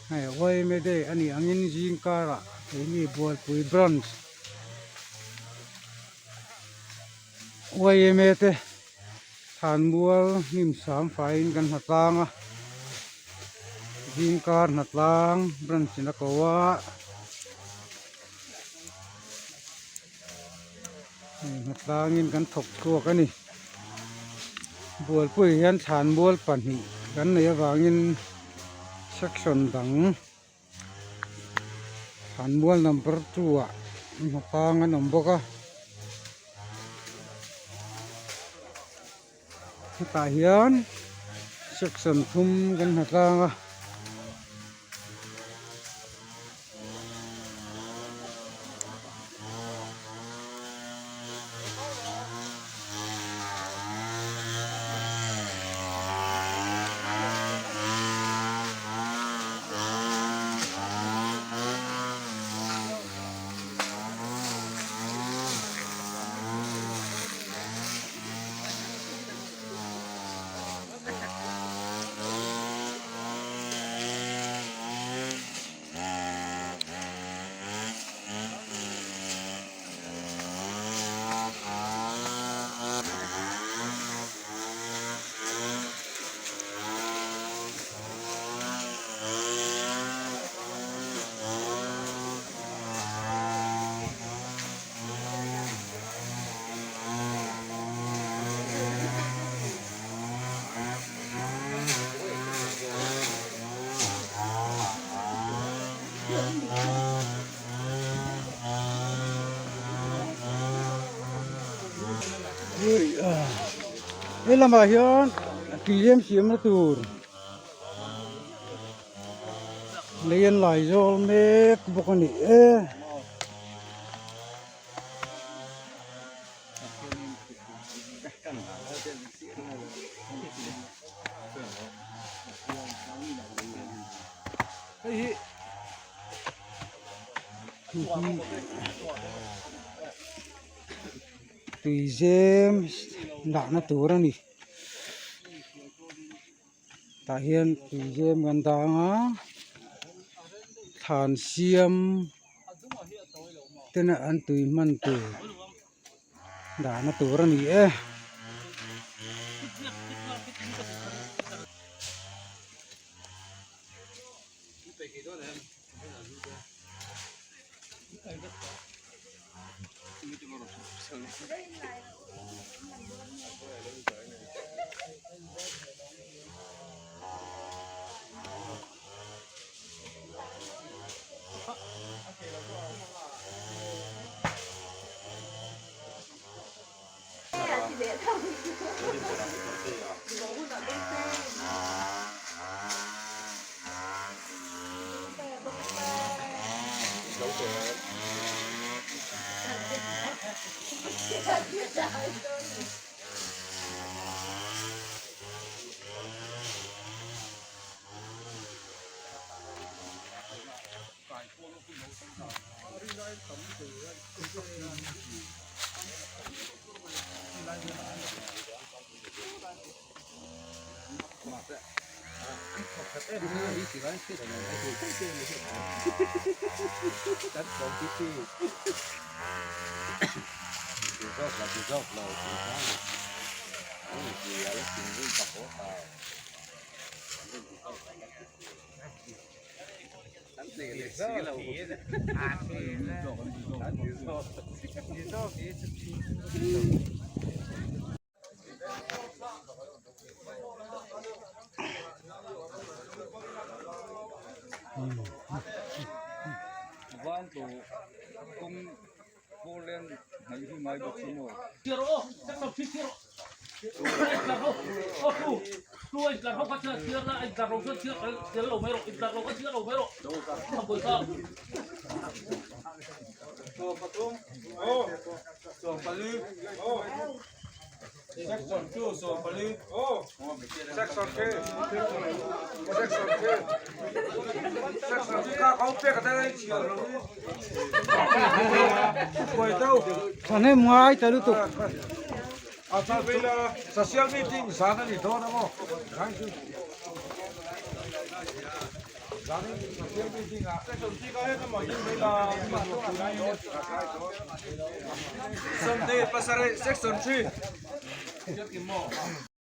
Hei yma day a nih angin zing karah keini Bualpui branch yma te thlanmual hnim sam faiin kan hna tlang a zing kar hna tlang branch in a ko a. Hei hnatlangin kan thawk chhuak a ni bualpui hian thlanmual pahnih kan neih avangin section dang thlanmual number two ah hnatlang an awm bawk a hetah hian section thum kan hnatlang a. He lamah hian tui siamna tur lei an lai zawl mek bawk a ni e. Tui zem dahna tur a ni tah hian tui zem kan dah ang a thlan siam tena an tui hman tur dahna tur a ni e. Thahnem ngai ta lutuk.